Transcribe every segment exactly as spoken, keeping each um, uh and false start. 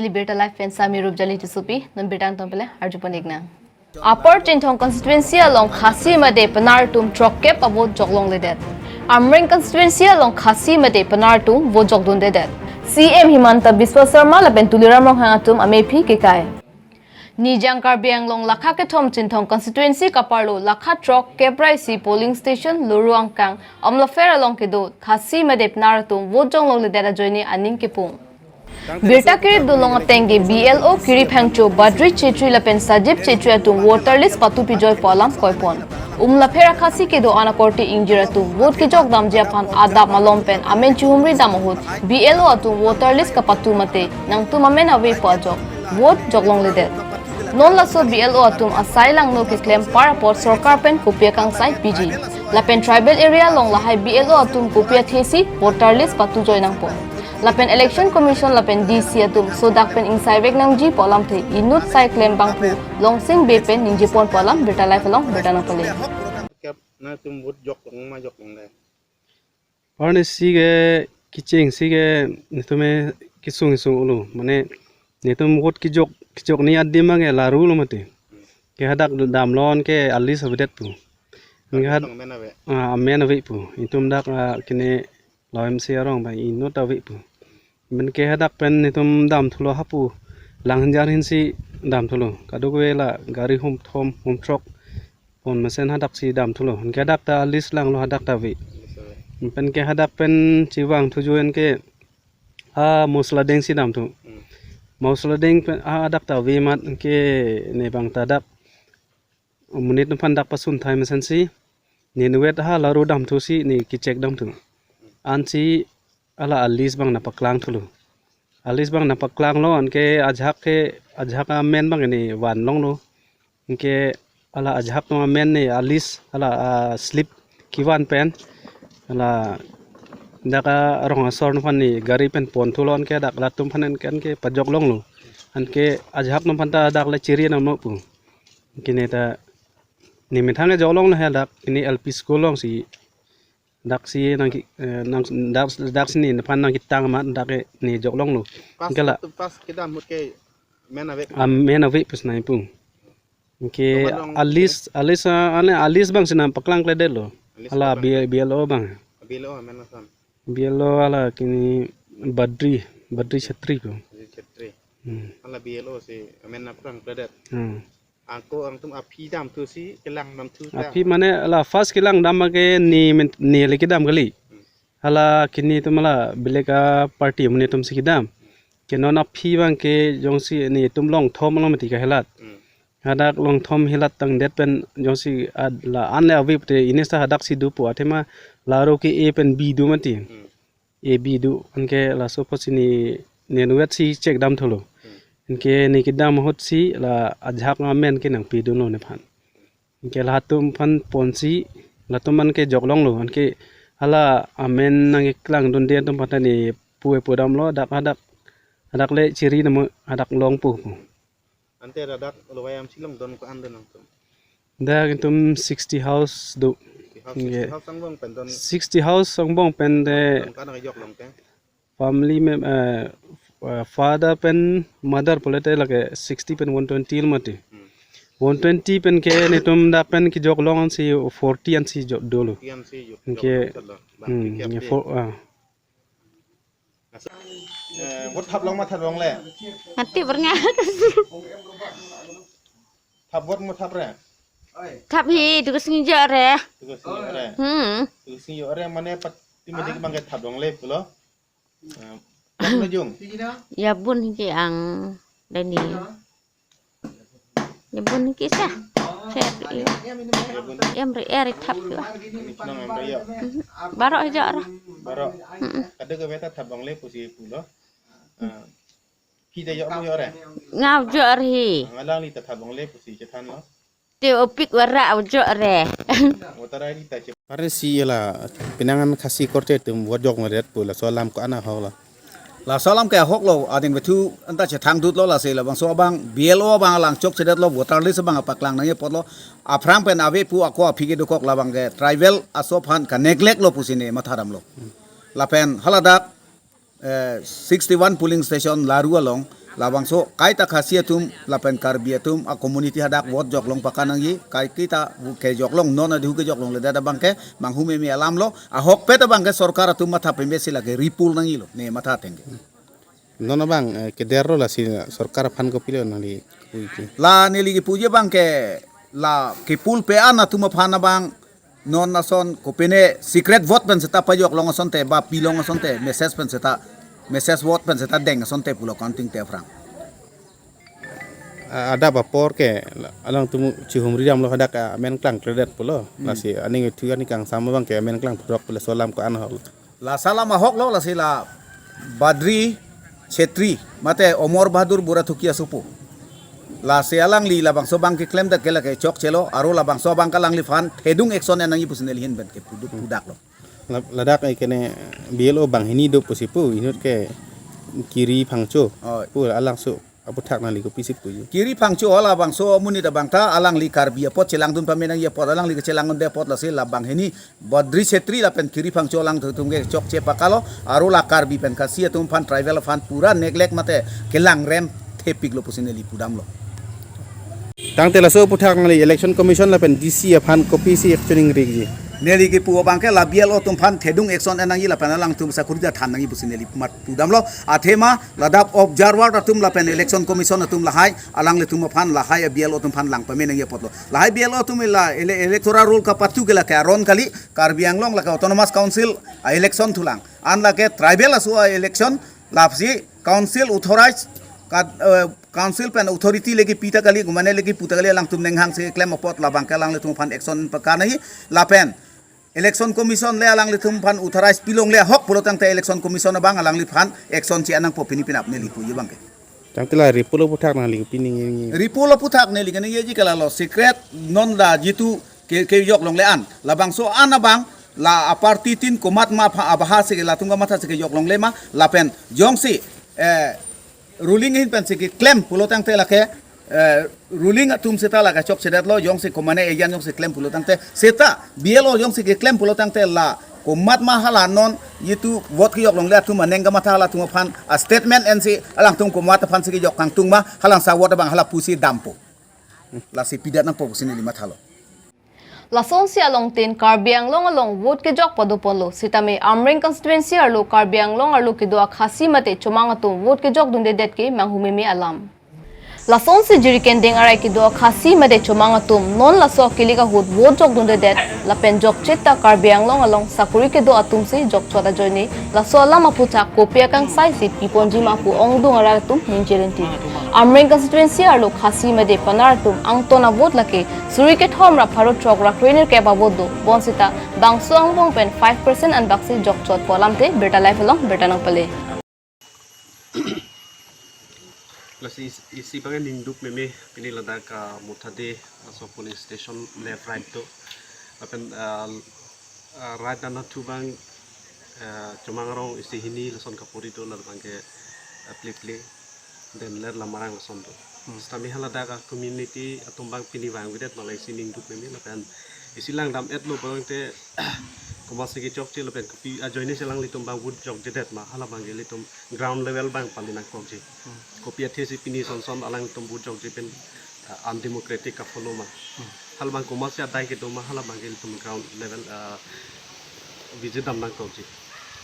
Birta Live pen Sami Rupjali Tissopi, non birta angtong pele arjupon iknang. Upper Chinthong constituency along Khasi mate Pnar atum throkkep a-vote joklongledet. Amreng constituency along Khasi mate Pnar atum vote jokdundedet. C M Himanta Biswa Sarma lapen Tuliram Ronghang atum amephi kekai. Nijang Karbi Anglong lakha kethom Chinthong constituency kaparlo lakha throkkep ra isi polling station Luru Angkang Amlapher along kedo Khasi mate Pnar atum vote jonglongledet ajoine aning kepung. Birta kiri dulong ateng ke B L O kiri phangcho Badri Chetri lapen Sajib Chetri atum voter list patu pijoi pu alam koipon. Amlapher akhasi kedo-an akorte ingjir atum vote kejok damji aphan adap malom pen amen chihumri dam ahut B L O atum voter list kapatu mate nangtum amen ave pu ajok vote joklongledet. Non laso B L O atum asai langno keklem par apot sorkar pen kopi akangsai piji. Lapen tribal area along lahai B L O atum kopi athesi voter list patujoi nangpo. Lapen Election Commission lapen D C atum sodak pen ingsaivek nangji pu alamthe inut sai klem abangphu Longsing Bey pen ningjepon pu alam Birta Live along birta nangpale. Kep na tum vote joklong ma joklongle. Arni si ke kecheng si ke netum kesung kesung ulu. Mane netum vote kejok kejok ni adim abang ke Luru lo mati. Ke hadak damlo anke a-list avedet pu. Ke hat- Amen ave. Ah, amen ave pu. Itum dak, ah, kene lo M C arong abang inut ave pu. Pen ke hadak pen netum damthulo hapu. Langjar ahin si damthulo. Kadokave la gari hum thom hum throk pon mesen hadak si damthulo. Anke hadak ta a-list langlo hadak ta ave. Pen ke hadak pen chevang thuju anke a Mosladeng si damthu. Hmm. Mosladeng pen a hadak ta ave amat anke ne abang ta dak monit aphan dak pasun thai mesen si. Ne inutvet ha Luru damthu si ne kechek damthu. Ansi hala a-list abang nangpaklang thulo. A-list abang nangpaklanglo anke ajahak ke ajahak amen abang ne vanlonglo. Anke hala ajahak atum amen ne a-list hala, ah, slip kevan pen hala dak arong asor atum aphan ne gari pen ponthulo anke dak latum aphan anke, anke pajoklonglo. Anke ajahak atum aphan ta dak le chiri nangno pu. Anke ne ta ne methang ke joklonglo he dak ne L P school along si. Dak si nang ki, eh, nang dak dak si ne nephan nangketang amat dak ke ne joklonglo. Pas anke la tu pas kedam ahut ke amen ave. Amen ave pu si nangpu. Anke Toman long a-list, a-list, ah, ane a-list abang si nangpaklang kledetlo. A-list hala abang. B-, B L O abang. B L O amen asam. B L O hala kini Badri, Badri Chetri pu. Badri Chetri. Hmm. Hala B L O si amen nangpaklang kledet. Hmm. Ako angtum aphi damthu si kelang damthu ta. Aphi mane la first kelang dam ke ne men-, ne le kedam kali. Hmm. Hala kini atum la belek a-party amonit atum si kedam. Ke non aphi abang ke jongsi netum Longthom along mati kahelat. Hmm. Hadak Longthom helat tangdet pen jongsi ad-, la an le ave pute inista hadak si do pu athema Luru ke A pen B do mati. Hmm. A B do anke laso apotsi ne, ne inutvet si chek damthulo. Hmm. Anke ne kedam ahut si la ajahak amen ke nangpidunlo nephan. Anke latum aphan ponsi latum anke joklonglo. Anke hala amen nangkeklangdunde atum aphan ta ne pu-e pudamlo dak hadak, hadak le chiri namo hadak longpo pu. Ante ladak lowai amsi along don ko-an do nangtum? Dak itum sixty house do. Sixty house, sixty house angbong pen don. Sixty house angbong pen de don ko-an nangkejoklong ke? Family mem-, eh, eh, father pen mother pulote lake sixty pen one twenty lo mati. Hmm. One twenty pen ke netum dak pen kejoklong ansi forty ansi jo-, dolo. Forty ansi jo-, ke, joklong salo. Bang, hmm, tiap ke de. For-, ah. Eh, vote thap long ma thap longle? Mati bernga. Thap vote ma thap re? Thap hi, dukus ngi jo re. Dukus ngi jo re. Hmm. Dukus ngi jo re mane pati mati ke bang ke thap longle pulo. Eh, thap lo jung. Ya bun hi ke ang dani. Ya bun ke sa. Set iyo. Em re er thap yo. Ini chinong em re yo. Mhm. Baro aja ra. Baro. Mhm. Kadokave ta thap longle pusi pulo. Ah, phi ta yo mo yo re. Ngau jo re hi. Ngalang ni ta thap longle pusi chethan lo. Te opik wara au jo re. Wotara ni ta che. Are si la penang an Khasi korte atum vote jokmedet pu laso alam ko-an ahok lo. Laso alam ke ahok lo, ading bethu anta chethang dut lo lasi labangso abang B L O abang alang chokchedet lo, voter list abang paklang nangji apot lo. Aphrang pen ave pu ako aphi kedokok labang ke tribal aso aphan ka-neglect lo pusi ne matha dam lo. Lapen haladak, eh, sixty-one polling station Luru along Labangso kaita Khasi atum lapen Karbi atum a-community hadak vote joklong paka nangji, kai kita kejoklong non adihu kejoklongledet abangke manghu meme alamlo, ahokpet abangke sorkar atum matha pembe si lake repoll nangjilo, ne matha ateng ke. Non abang, eh, kederlo lasi sorkar aphan kopilo nangli puji. La neli kipuji abangke la kepul pe-an atum aphan abang non ason kopine secret vote pen seta pajoklong asonte ba pilong asonte message pen seta message vote pen seta deng asonte pulo counting te aphrang. A-, adap apor ke la-, alangtum chihumri damlo hadak amen klangkledet pulo. Hmm. Lasi aning ithu aning kangsam abangke amen klangphrok pulo, laso alam ko-an ahok. Laso alam ahoklo, lasi la Badri Chhetri mate Omor Bahadur Buratthukia asopo. Lasi alangli labangso abang keklemdet ke lake chokchelo, aro labangso abang ke alangliphan thedung action en nangji pusi neli ahin pen kepudu- pudaklo. La-, ladak ekene B L O banghini do pusi pu, inut ke Kiri Phangcho. Oi. Pu alangso aphuthak nangli kopisi puji. Kiri Phangcho labangso amonit abang ta alangli Karbi apot chelangdun pame nangji apot, alangli kechelangdunde apot lasi la banghini Badri Chhetri lapen Kiri Phangcho alangtum ke chokche pakalo, aro la Karbi pen Khasi atum aphan, tribal aphan pura neglect mate kelangrem thepiklo pusi neli pudamlo. Tangte laso aphuthak nangli Election Commission lapen D C aphan kopisi action ingrikji. Neli kipu abangke la B L O atum aphan thedung action en nangji lapen alangtum security than nangji pusi neli mat pudamlo. Athema ladak observer atum lapen Election Commission atum lahai alanglitum aphan lahai a-B L O atum aphan lang pame nangji apotlo. Lahai B L O atum la ele-, electoral roll kapatu ke lake aron kali, Karbi Anglong lake Autonomous Council a-election thulang. An lake tribal aso a-election, lapsi council authorized ka, eh, council pen authority le kipi ta kali, kumane le kipu ta kali, alangtum nenghang si klem apot labangke alanglitum aphan action paka nangji lapen Election Commission le alanglitum aphan authorized pilongle ahok pulo tangte Election Commission abang alangliphan action che-en nangpo pini penap neli puji abangke. Tangte la repoll aphuthak nangli pini ngi- ngi- Repoll aphuthak neli keningjeji ke lalo secret non la jitu ke, kejoklongle an. Labangso an abang la a-party tin komat ma apha abaha si ke latum kamatha si kejoklongle ma lapen jongsi, eh, ruling ahin pensi keklem pulo tangte lake, eh, ruling atum seta lake chokchedetlo, jongsi komane ejan jongsi klem pulo tangte seta B L O jongsi keklem pulo tangte la komat ma hala non jitu vote kejoklongle atum aneng kamatha halatum aphan a-statement ensi alangtum komat aphan si kejok kangtung ma, halangsa vote abang hala pusi dampo. Lasi pidat nangpo pusi neli mathalo. Lasonsi along tin Karbi Anglong along vote kejok padoponlo, sitame Amreng constituency arlo Karbi Anglong arlo kedo a-Khasi mate Chomang atum vote kejokdundedet ke manghu meme alam. Lasonsi Jirikinding arai kedo a-Khasi mate Chomang atum non laso akilik ahut vote jokdundedet lapen jokchit ta Karbi Anglong along sakori kedo atum si jokchot ajoine laso alam aphuthak kopi akangsai si piponji ma pu ongdung arat atum ningje lenti. Amreng constituency arlo Khasi mate Panar atum angton a-vote lake suri kethom ra pharo throk ra krenerkep a-vote do, bonsita bangso angbong pen five percent anbaksi jokchotpo alamte birta live along birta nangpale. Lasi is-, isi abang ningduk meme pini ladak, ah, Mothade laso polling station left right do. Lapen, ah, ah, right dan athu abang, ah, Chomang arong isi hini lason kapori do, labangke, ah, ple ple den ler lamarang lason do. Hmm. Sitame haladak a-community atum abang pini vangvedet ma la isi ningduk meme lapen isi langdam-etlo abangte komatsi kechokche lapen kopi ajoine si alanglitum abang vote jokjedet ma, hala abangke ilitum ground level abang pali nangkokji. Hmm. Kopi athe si pini son son alangtum vote jokje pen, ah, undemocratic ka-follow ma. Hmm. Hala abang komatsi adai kedo ma, hala abangke ilitum ground level, ah, visit dam nangkokji.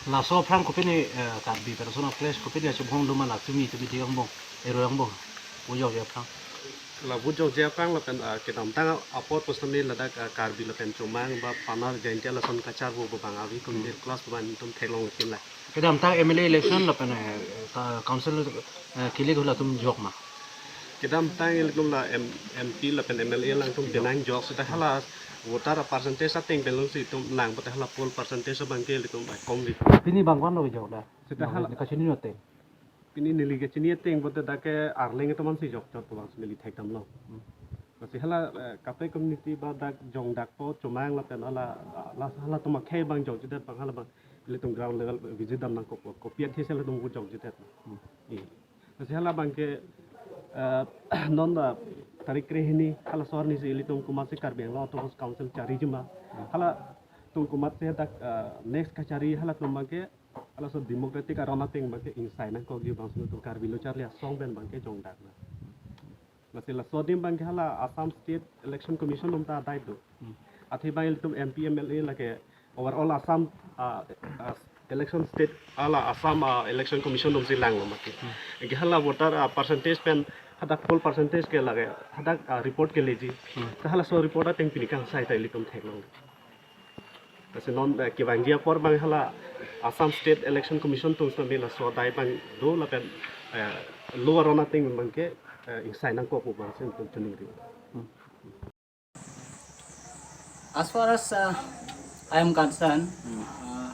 Laso aphrang kopine, eh, Karbi personal clash kopine achobhong do ma la tumi tumi di angbong, ero angbong. Vote jokje aphrang. La vote jokje aphrang lapen, ah, kedamtang apor pusitame ladak, ah, Karbi lapen Chomang ba Panar Jaintia lason kacharvo abang avi kum, hmm, middle class abang atum theklong kin la. Kedamtang M L A election lapen, eh, ka-, council, eh, kilik hula atum jok ma. Kedamtang ilitum la M-, M P lapen M L A alangtum penang jok seta hala voter percentage ateng pen alongsi itum lang, but hala poll percentage abangke ilitum kom ri. Pini bang vanlo jok da. Seta hala kachini ateng. Pini neli kachini ateng bote dak ke Arleng atum ansi jokchot abang si neli thekdamlo. Hmm. Lasi hala, eh, kape community ba dak jongdakpo Chomang lapen hala, la halatum akhei abang jokjedet abang hala abang ilitum ground level visit dam nangkokpo. Kopi athe si halatum vote jokjedet. Hmm. Iya. Lasi hala abangke, eh, non da tarik krehini halaso arni si ilitum komatsi Karbi Anglong Autonomous Council chariji ma. Hmm. Halatum komatsi dak, eh, next kachari halatum abangke Laso democratic aron ateng abangke ingsai nangkokji abang sunu atum Karbi Lo Charli Asong pen abangke jongdak na. Lasi laso adim abangke hala Assam State Election Commission atum ta adai do. Hmm. Athe abang ilitum M P M L A lake overall Assam, ah, ah, election state hala Assam, ah, Election Commission atumsi langlo mati. Hmm. Anke hala voter, ah, percentage pen hadak poll percentage ke lake hadak, ah, report keleji. Hmm. Ta halaso report ateng pini kangsai ta ilitum theklong. Lasi non, eh, kevangji apor abang hala Assam State Election Commission atum sitame laso adai abang do lapen, eh, lo aron ateng abangke, eh, ingsai nangkok pu abang si ilitum chiningri. As far as, uh, I am concerned, uh,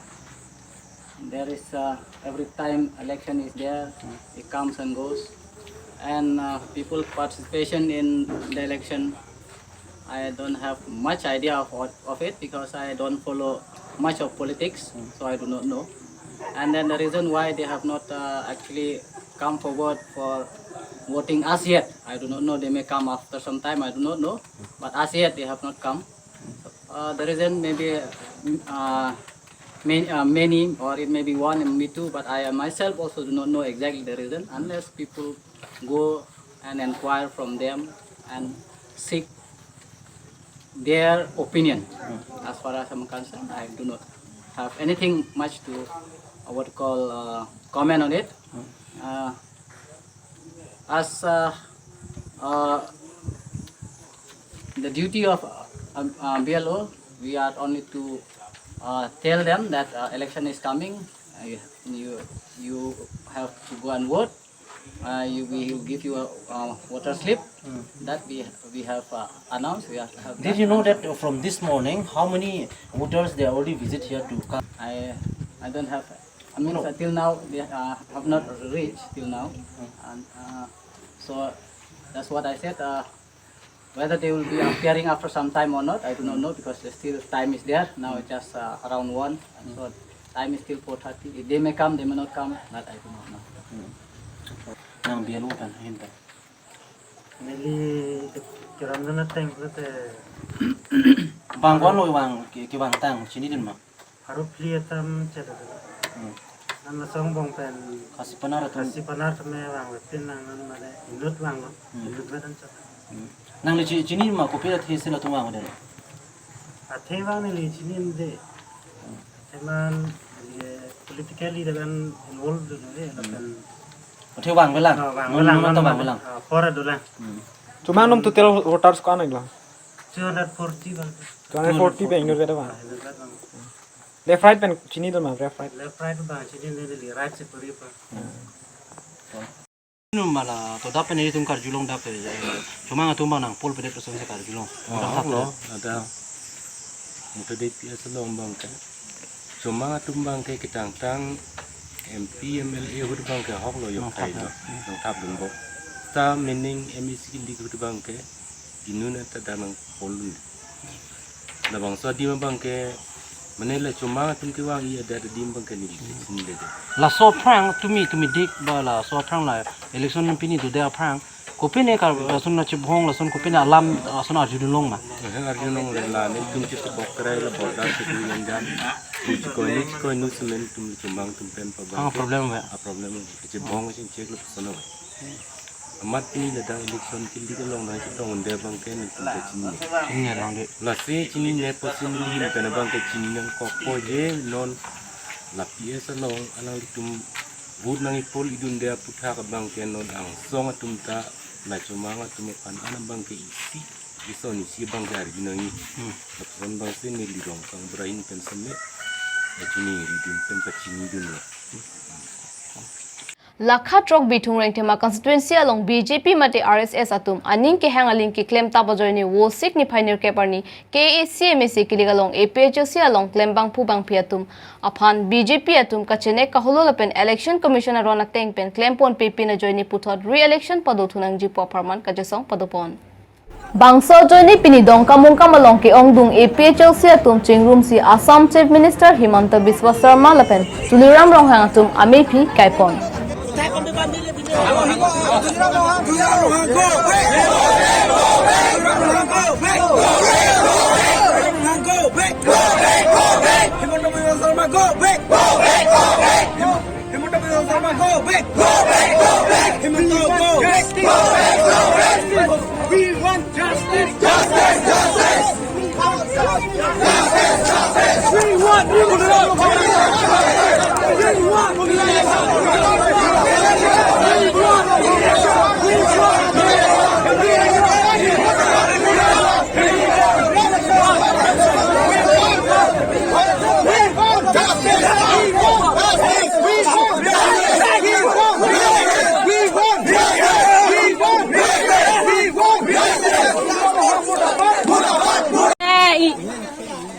there is, uh, every time election is there, it comes and goes, and, uh, people participation in the election, I don't have much idea of what, of it because I don't follow much of politics, so I do not know. And then the reason why they have not, uh, actually come forward for voting as yet, I do not know. They may come after some time, I do not know. But as yet, they have not come. Uh, the reason may be, uh, many, uh, many, or it may be one, it may be two, but I myself also do not know exactly the reason unless people go and inquire from them and seek their opinion. As far as I'm concerned, I do not have anything much to, uh, what you call, uh, comment on it. Uh, as, uh, uh, the duty of, uh, uh, B L O, we are only to, uh, tell them that, uh, election is coming. Uh, you, you have to go and vote. Uh, you, we will give you a, uh, voter slip that we, we have, uh, announced. We have, have Did that. You know that from this morning, how many voters they already visit here to come? I, I don't have. I mean, No. Until now they, uh, have not reached till now, and, uh, so that's what I said. Uh, whether they will be appearing after some time or not, I do not know because the still time is there. Now it's just, uh, around one, and so time is still four thirty. If they may come, they may not come, that I do not know. Nang B L O pen ahin pen. Neli ke-, keram dun ateng pulote Bang ko-an lo vang ke, kevang tang chinidun ma? Pharo phli atum chedodun. Hmm. Nang lasong angbong pen Khasi Pnar atum. Khasi Pnar atum me vangvepin nang non mane inut vanglo. Hmm. Inut vedan chot. Hmm. Nangli chi-, chini ma kopi athe si latum vangvedet? Athe abang neli chinine. Athe man, eh, politically lapen involved dunde, lapen Athe vangvelang. Ah, vangvelang, Non, non, non, vangvelang. Vangvelang. Ah, apor dolang. Hmm. Chomang atum total voters ko-an lang? Two hundred forty bang. Two hundred forty bang, inut vedan bang. Ah, inut vedan bang. Left right pen chinidun ma, left right? Left right bang chinine, neli right si puri pa. Num mala to dap pen ilitum karjulong dap, eh, chomang atum bang nang poll pedet person si karjulong. Oh, Dap hok lo, dap. Ada. Muta D P S along abangke. Chomang atum abangke ketangtang M P, M L A ahut abangke hok lo yok Nang thap thai lo. lo. Nang thap dun bo. Ta meaning M A C kindi ahut abangke inut anta dak nang poll un. Labangso adim abangke, mane la chomang atum kevang-i adet adim abangke neli chinine. Laso aphrang tumi, tumi dik ba laso aphrang la election pini dode aphrang kopine kar, lason na chibhong, lason kopine alam, lason arjulong ma? Eh, arjulong le la netum chibok krai la border si tu nangjan. Chikoi ni, chikoi nu semen tum chomang atum pen pa ba. Ang problem ba? A problem. Chibhong chingchek lo personal. Amat pini ladak election kindi along nangchetong un-e abangke netum ta chinine. Chinine along de. Lasi chinine pusi neli ahin pen abangke chini nangkokpo je non la P S along alanglitum vote nang-i poll idunde aputhak abangke non angsong atum ta la chomang atum aphan an abangke isi, ison isi abangke arju nang-i. Hmm. Lapuson abangsi neli Rongkang Ibrahim pen seme, eh, chiningridun pen pachinidunlo. Lakha throk bithung Rengthema constituency along B J P mate R S S atum aning kehang aling keklem tap ajoine Vosik niphai nerkep arni K A A C M A C kilik along A P H L C along klembangphu bangphi atum aphan B J P atum kachenek kaholo lapen Election Commission aron ateng pen klemponpe pin ajoine puthot re-election padothu nangji pu apharman kachesong padopon. Bangso ajoine pini Dongkamukam along ke-ongdung A P H L C atum chingrumsi Assam Chief Minister Himanta Biswa Sarma lapen Tuliram Ronghang atum amephi kaipon.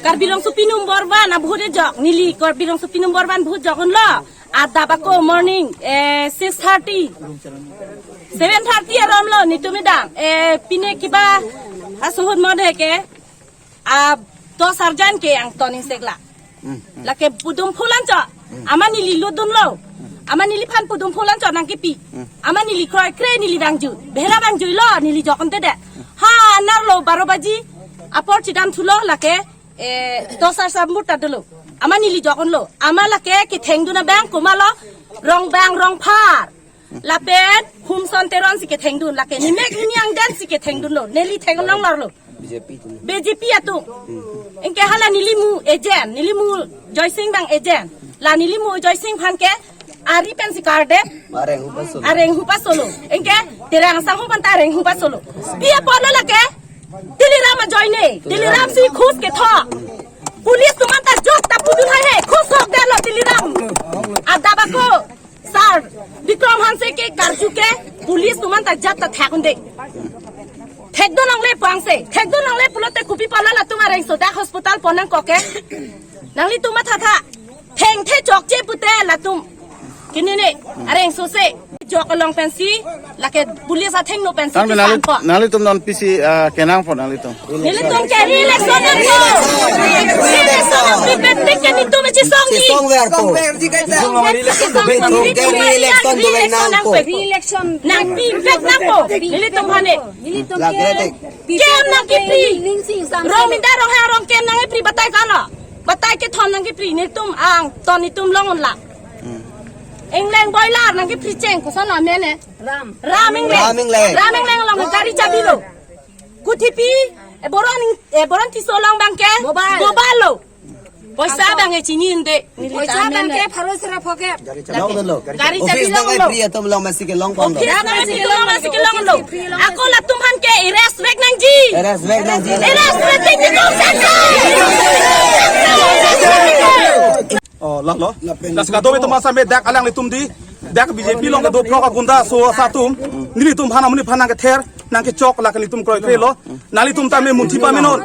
Karbi Rongsopi number one abhut ejok, neli Karbi Rongsopi number one bhut jok unlo. Adap ako morning, eh, six thirty, seven thirty aram lo, nitum idang, eh, pine kiba asuhut mode ke, ah, dos arjan ke angton insek la. Hmm, hmm. Lake pudum phulan cho. Hmm. Amat neli lut dunlo. Hmm. Amat neliphan pudum phulan cho nangkipi. Hmm. Amat neli kroikre neli vangju. Behera vangjuilo neli jokon te de. Ha, nar lo baro baji apor chidam thulo lake, eh, dos ar sambut ta dolo. Amat neli jokon lo. Amat lake kethengdun abang komat lo, Rongbang Rongphar. Lapen Humson Teron si kethengdun, lake nemek hini angdeng si kethengdunlo. Neli theng longlor lo. B J P atum. Anke hala nelimu agent, nelimu Joysing abang agent. La nelimu Joysing aphan ke ari pensi kardet. Areng hupa solo. Areng hupa solo. Anke Terang asangho aphanta areng hupa solo. Pi apotlo lake? Tuliram ajoine. Tuliram si khus ketho. Police atum aphanta jot ta pudun hai he. Khus hok detlo Tuliram. Adap ako sir Bikram Hanse ke karju ke police atum aphanta jot ta thek un-e. Thekdun longle pu angse. Thekdun longle pulote kopi apotlo latum areng sodak hospital pon nangkok ke. Nanglitum mathatha. Thengthe chokche pute latum. Kini ne areng sose jok along pensi, lake police athengno pensi. Tangte nangli, kisan po. Nanglitum non pisi, ah, kenangpo nanglitum. Nelitum ke re-election nangpo. Re-election nangpi betik ke nelitum chisongji. Chisongver po. Nelitum ke re-election nangpo. Nangpi betik nangpo. Nelitum aphan ne. Lagre dek. Kem nangkipri. Rong minda rong ha rong kem nangkipri batai kalo. Batai kethom nangkipri nelitum angton nelitum long unla. Hmm. Engleng boiler nangkipri cheng koson amen ne. Ram. Ram Engleng. Ram Engleng. Ram Engleng along gari chabi lo. Kuthipi, eh, Boron, eh, Boron Tisso along abang ke. Mobile. Mobile lo. Poisa abang ke chini un-e. Poisa abang ke pharo sera pho ke. Long dolo. Gari chabi office long dolo. Free atum long masi ke long pon. Office abang ke long masi ke long dolo. Ako latum aphan ke respect nangji. Respect nangji. Respect nangji. Oh, lalo. Lasi kadokave atum asame dak alanglitum di. Dak B J P along kedo pro ka gunda so asatum. Nelitum aphan amonit aphan nangkether, nangkechok lake nelitum kroikrelo. Nanglitum tame munthi pamenon.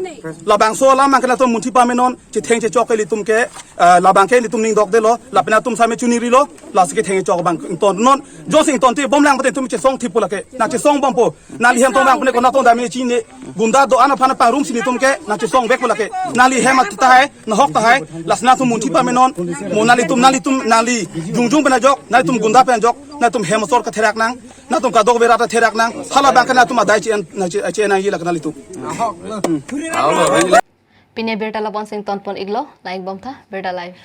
Labangso alam abang ke latum munthi pamenon. Chetheng chechok ke nelitum ke, eh, labang ke nelitum ning dokdetlo. Lapen atum same chunirilo. Lasi ketheng chok abang ingtonnon. Jongsi ingtonte bomlang pute nelitum chesong thipo lake. Nangchesong bompo. Nangli hem tong abang pune konat tong dam-i chini. Gunda do-an aphan pangrum si nelitum ke nangchesong vekpo lake. Nangli hem tahai, nahok tahai. Lasi nangtum munthi pamenon. Mo nanglitum, nanglitum, nangli jongjong pen ajok, nangtum gunda pen ajok, nangtum hem asor katherak nang, nangtum kadokave rat therak nang. Hala abang ke nangtum adai chi-en, nang chi-, chi-en nangji lake nanglitum. Pini abirta lapu-an si ingtonpon iklo, langponbomtha, Birta Live.